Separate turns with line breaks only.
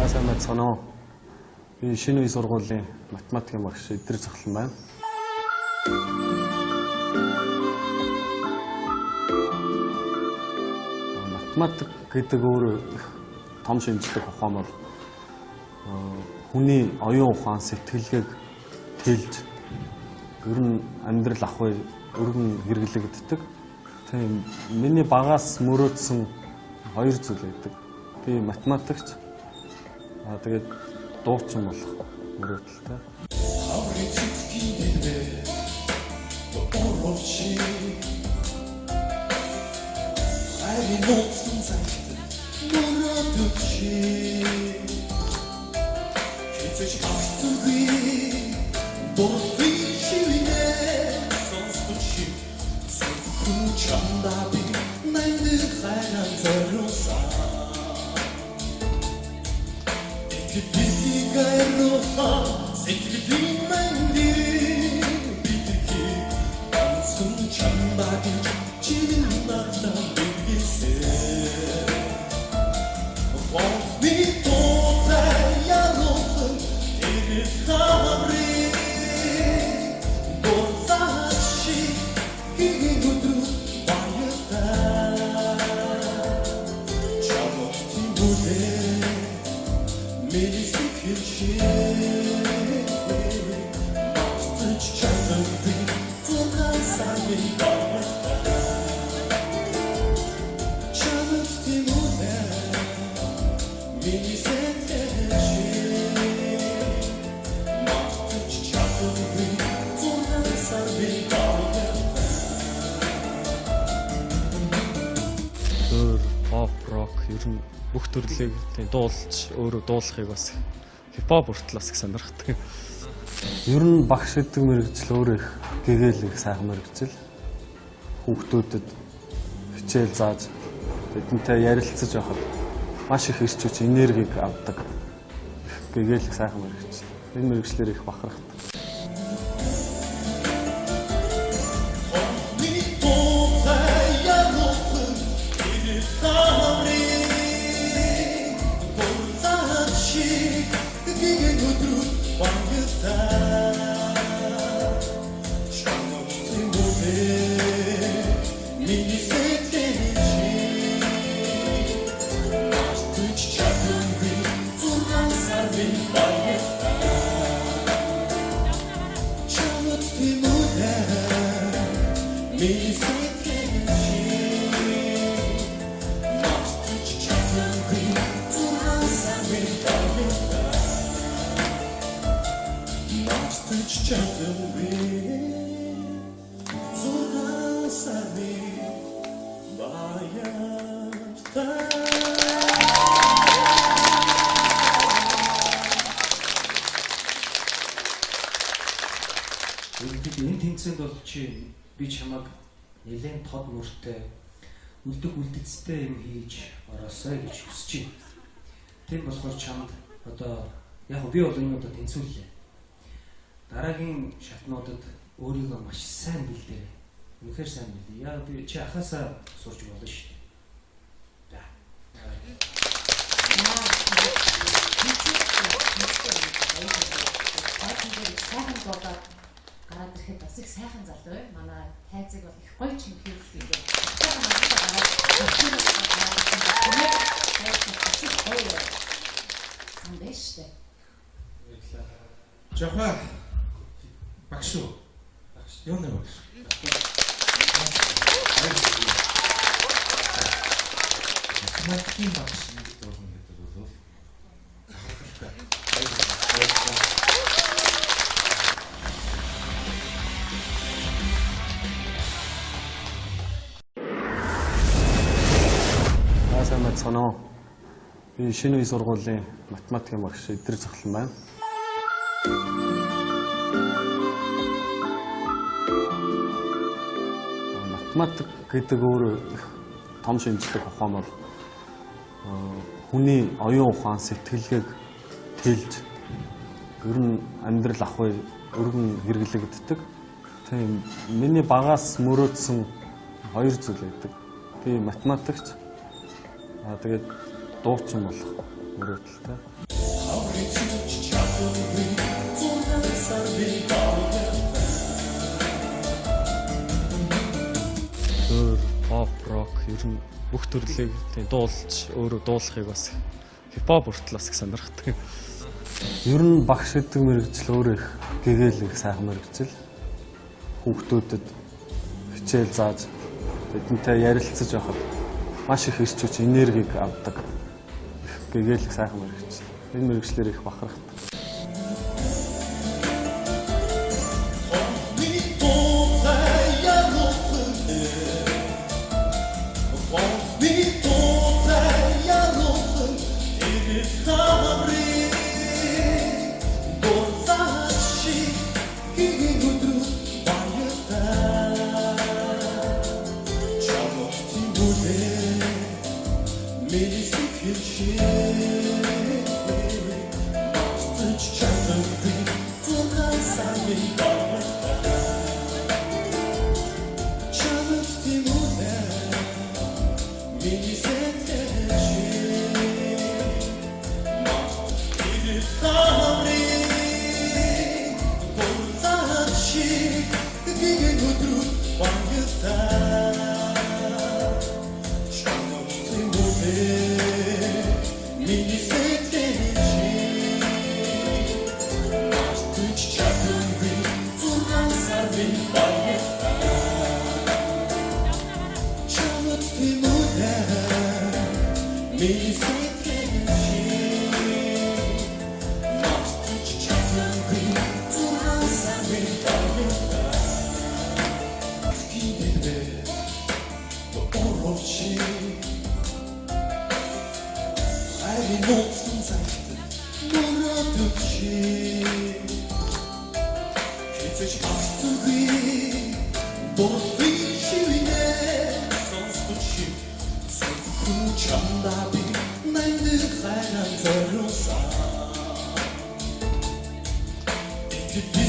Сайн байцгаана уу? Би шинэ үеийн сургуулийн математикийн багш Эдэр Цохлон байна. Математик гэдэг өөр их том шинжлэх ухаан бол хүний оюун ухаан, сэтгэлгээг тэлж ер нь амьдрал ах бай өргөн хэрэглэгддэг. Тийм, миний багаас мөрөөдсөн хоёр зүйл байдаг. Би математикч, тэгээд дуучин болох мөрөөдөлтэй. Pop, rock ер нь бүх төрлийг дуулж, өөрөө дуулахыг бас хипхоп хүртэл бас их сонирхдаг. Ер нь багш гэдэг мэргэжил өөрөө их гэгээл их сайхан мэргэжил. Хүүхдүүдэд хичээл зааж тэдэнтэй ярилцаж байхад маш их эрч хүч, энергийг авдаг. Их гэгээл их сайхан мэргэжил. Энэ мэргэжлээр их бахархдаг.
Энэ тэнцээнд бол чи би чамайг нэлээд тод мөртэй үлдэх үлдэцтэй юм хийж ороосой гэж хүсэж байна. Тийм болохоор чамд одоо яг би бол энэ удаа тэнцвэрлээ. Дараагийн шатнуудад өөрийгөө маш сайн бэлдээрэй. Үнэхээр сайн бэлдээ. Яг би чи ахаасаа сурч болно шүү дээ.
За. Гараад ирэхэд бас их сайхан залуу бай. Манай тайзыг бол их гоё чимхийлэл гэдэг. Гараад их гоё сан байж штэ.
Жохоо багш уу? Багш. Юу нэ багш? Математикийн багш нэг дуулна гэдэг бол бахархалтай.
Сайн байцгаана уу? Би шинэ үеийн сургуулийн математикийн багш Эдэр Цохлон байна. Математик гэдэг өөр их том шинжлэх ухаан бол хүний оюун ухаан, сэтгэлгээг тэлж ер нь амьдрал ах бай өргөн хэрэглэгддэг. Тийм, миний багаас мөрөөдсөн хоёр зүйл байдаг. Би математикч, тэгээд дуучин болох мөрөөдөлтэй.
эзэж чадахгүй 6 сар би баяртай.
Өөр pop, rock ер нь бүх төрлийг тийм дуулж, өөрөө дуулахыг бас хипхоп хүртэл бас их сонирхдаг. Ер нь багш гэдэг мэргэжил өөрөө их гэгээл их сайхан мэргэжил. Хүүхдүүдэд хичээл зааж тэдэнтэй ярилцаж байхад маш их эрч хүч, энергийг авдаг. Их гэгээл их сайхан мэргэжил. Энэ мэргэжлээр их бахархдаг.
Миний дуутай яруухан, Хонхны дуутай яруухан тэр хамрын дуртай шиг гэгэн өдрүүд баяртай. Чамд тэмүүлээ миний сэтгэл шиг мартаж чадахгүй 6 сарын баяртай. Чамд тэмүүлээ миний сэтгэл шиг мартаж хамрын дуртай шиг гэгэн өдрүүд баяртай. Чамд тэмүүлээ миний сэтгэл шиг мартаж чадахгүй 6 сарын баяртай. Чамд тэмүүлээ миний сэтгэл шиг мартаж чадахгүй 6 сарын баяртай. Гидээ оролцоо хайрын нууцсан цагт мөрөөдөх шиг хэзээ ч мартахгүй дурын шивнэ сонсдог шиг зөвхөн чамдаа би нандин хайраа зориулсан. Итгэл